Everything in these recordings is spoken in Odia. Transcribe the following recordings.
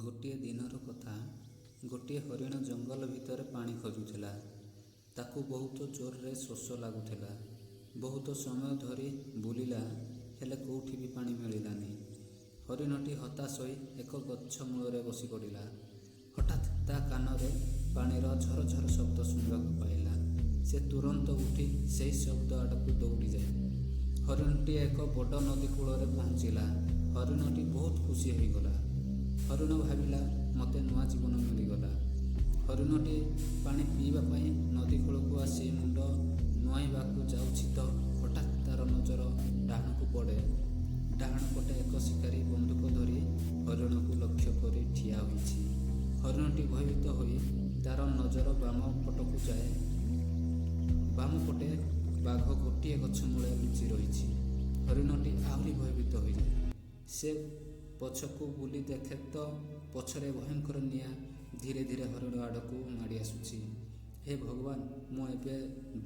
ଗୋଟିଏ ଦିନର କଥା, ଗୋଟିଏ ହରିଣ ଜଙ୍ଗଲ ଭିତରେ ପାଣି ଖୋଜୁଥିଲା। ତାକୁ ବହୁତ ଜୋରରେ ଶୋଷ ଲାଗୁଥିଲା। ବହୁତ ସମୟ ଧରି ବୁଲିଲା, ହେଲେ କେଉଁଠି ବି ପାଣି ମିଳିଲାନି। ହରିଣଟି ହତାଶ ହୋଇ ଏକ ଗଛ ମୂଳରେ ବସି ପଡ଼ିଲା। ହଠାତ୍ ତା କାନରେ ପାଣିର ଝରଝର ଶବ୍ଦ ଶୁଣିବାକୁ ପାଇଲା। ସେ ତୁରନ୍ତ ଉଠି ସେହି ଶବ୍ଦ ଆଡ଼କୁ ଦୌଡ଼ିଯାଏ। ହରିଣଟି ଏକ ବଡ଼ ନଦୀ କୂଳରେ ପହଞ୍ଚିଲା। ହରିଣଟି ବହୁତ ଖୁସି ହୋଇଗଲା। ହରିଣ ଭାବିଲା, ମୋତେ ନୂଆ ଜୀବନ ମିଳିଗଲା। ହରିଣଟି ପାଣି ପିଇବା ପାଇଁ ନଦୀ କୂଳକୁ ଆସି ମୁଣ୍ଡ ନୁଆଁଇବାକୁ ଯାଉଛି ତ ହଠାତ୍ ତାର ନଜର ଡାହାଣକୁ ପଡ଼େ। ଡାହାଣ ପଟେ ଏକ ଶିକାରୀ ବନ୍ଧୁକ ଧରି ହରିଣକୁ ଲକ୍ଷ୍ୟ କରି ଠିଆ ହୋଇଛି। ହରିଣଟି ଭୟଭୀତ ହୋଇ ତାର ନଜର ବାମ ପଟକୁ ଯାଏ। ବାମ ପଟେ ବାଘ ଗୋଟିଏ ଗଛ ମୂଳେ ଲୁଚି ରହିଛି। ହରିଣଟି ଆହୁରି ଭୟଭୀତ ହୋଇଯାଏ। ସେ ପଛକୁ ବୁଲି ଦେଖେ ତ ପଛରେ ଭୟଙ୍କର ନିଆଁ ଧୀରେ ଧୀରେ ହରିଣ ଆଡ଼କୁ ମାଡ଼ି ଆସୁଛି। ହେ ଭଗବାନ, ମୁଁ ଏବେ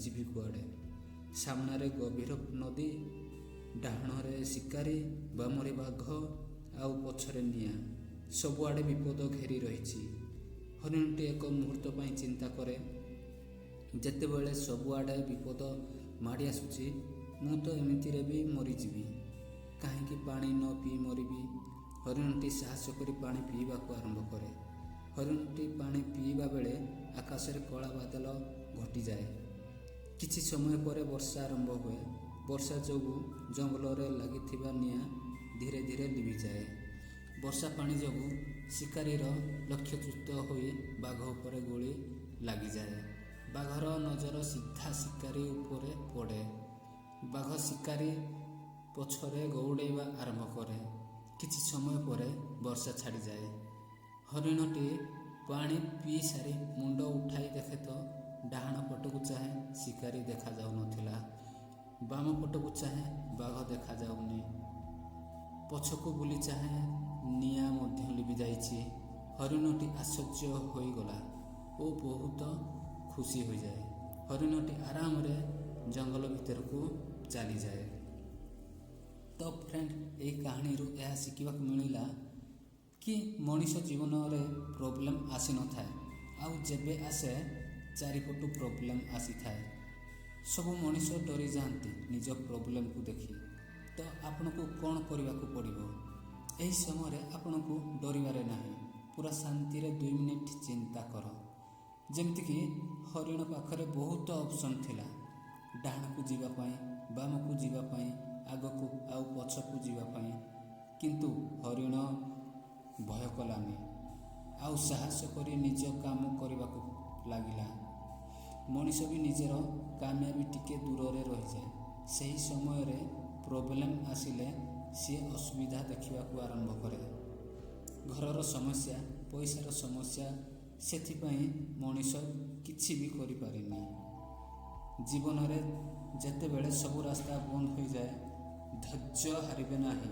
ଯିବି କୁଆଡ଼େ? ସାମ୍ନାରେ ଗଭୀର ନଦୀ, ଡାହାଣରେ ଶିକାରୀ, ବାମରେ ବାଘ ଆଉ ପଛରେ ନିଆଁ। ସବୁଆଡ଼େ ବିପଦ ଘେରି ରହିଛି। ହରିଣଟି ଏକ ମୁହୂର୍ତ୍ତ ପାଇଁ ଚିନ୍ତା କରେ, ଯେତେବେଳେ ସବୁଆଡ଼େ ବିପଦ ମାଡ଼ି ଆସୁଛି, ମୁଁ ତ ଏମିତିରେ ବି ମରିଯିବି। କାହିଁକି ପାଣି ନ ପିଇ ମରିବି? ହରିଣଟି ସାହସ କରି ପାଣି ପିଇବାକୁ ଆରମ୍ଭ କରେ। ହରିଣଟି ପାଣି ପିଇବା ବେଳେ ଆକାଶରେ କଳା ବାଦଲ ଘୋଟିଯାଏ। କିଛି ସମୟ ପରେ ବର୍ଷା ଆରମ୍ଭ ହୁଏ। ବର୍ଷା ଯୋଗୁଁ ଜଙ୍ଗଲରେ ଲାଗିଥିବା ନିଆଁ ଧୀରେ ଧୀରେ ଲିଭିଯାଏ। ବର୍ଷା ପାଣି ଯୋଗୁଁ ଶିକାରୀର ଲକ୍ଷ୍ୟଚ୍ୟୁତ ହୋଇ ବାଘ ଉପରେ ଗୁଳି ଲାଗିଯାଏ। ବାଘର ନଜର ସିଧା ଶିକାରୀ ଉପରେ ପଡ଼େ। ବାଘ ଶିକାରୀ ପଛରେ ଗୋଡ଼େଇବା ଆରମ୍ଭ କରେ। କିଛି ସମୟ ପରେ ବର୍ଷା ଛାଡ଼ିଯାଏ। ହରିଣଟି ପାଣି ପିଇ ସାରି ମୁଣ୍ଡ ଉଠାଇ ଦେଖେ ତ ଡାହାଣ ପଟକୁ ଚାହେଁ, ଶିକାରୀ ଦେଖାଯାଉନଥିଲା। ବାମ ପଟକୁ ଚାହେଁ, ବାଘ ଦେଖାଯାଉନି। ପଛକୁ ବୁଲି ଚାହେଁ, ନିଆଁ ମଧ୍ୟ ଲିଭିଯାଇଛି। ହରିଣଟି ଆଶ୍ଚର୍ଯ୍ୟ ହୋଇଗଲା ଓ ବହୁତ ଖୁସି ହୋଇଯାଏ। ହରିଣଟି ଆରାମରେ ଜଙ୍ଗଲ ଭିତରକୁ ଚାଲିଯାଏ। ତ ଫ୍ରେଣ୍ଡ, ଏହି କାହାଣୀରୁ ଏହା ଶିଖିବାକୁ ମିଳିଲା କି ମଣିଷ ଜୀବନରେ ପ୍ରୋବ୍ଲେମ୍ ଆସିନଥାଏ, ଆଉ ଯେବେ ଆସେ, ଚାରିପଟୁ ପ୍ରୋବ୍ଲେମ୍ ଆସିଥାଏ। ସବୁ ମଣିଷ ଡରିଯାଆନ୍ତି ନିଜ ପ୍ରୋବ୍ଲେମ୍କୁ ଦେଖି। ତ ଆପଣଙ୍କୁ କ'ଣ କରିବାକୁ ପଡ଼ିବ? ଏହି ସମୟରେ ଆପଣଙ୍କୁ ଡରିବାରେ ନାହିଁ। ପୁରା ଶାନ୍ତିରେ 2 ମିନିଟ୍ ଚିନ୍ତା କର। ଯେମିତିକି ହରିଣ ପାଖରେ ବହୁତ ଅପସନ୍ ଥିଲା, ଡାହାଣକୁ ଯିବା ପାଇଁ, ବାମକୁ ଯିବା ପାଇଁ, ଆଗକୁ ଆଉ ପଛକୁ ଯିବା ପାଇଁ। କିନ୍ତୁ ହରିଣ ଭୟ କଲାନି ଆଉ ସାହସ କରି ନିଜ କାମ କରିବାକୁ ଲାଗିଲା। ମଣିଷ ବି ନିଜର କାମୟାବି ଟିକେ ଦୂରରେ ରହିଯାଏ। ସେହି ସମୟରେ ପ୍ରୋବ୍ଲେମ୍ ଆସିଲେ ସିଏ ଅସୁବିଧା ଦେଖିବାକୁ ଆରମ୍ଭ କରେ। ଘରର ସମସ୍ୟା, ପଇସାର ସମସ୍ୟା, ସେଥିପାଇଁ ମଣିଷ କିଛି ବି କରିପାରେନି। ଜୀବନରେ ଯେତେବେଳେ ସବୁ ରାସ୍ତା ବନ୍ଦ ହୋଇଯାଏ, ଧୈର୍ଯ୍ୟ ହାରିବେ ନାହିଁ।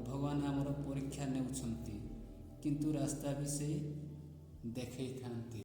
ଭଗବାନ ଆମର ପରୀକ୍ଷା ନେଉଛନ୍ତି, କିନ୍ତୁ ରାସ୍ତା ବି ସେଇ ଦେଖେଇଥାନ୍ତି।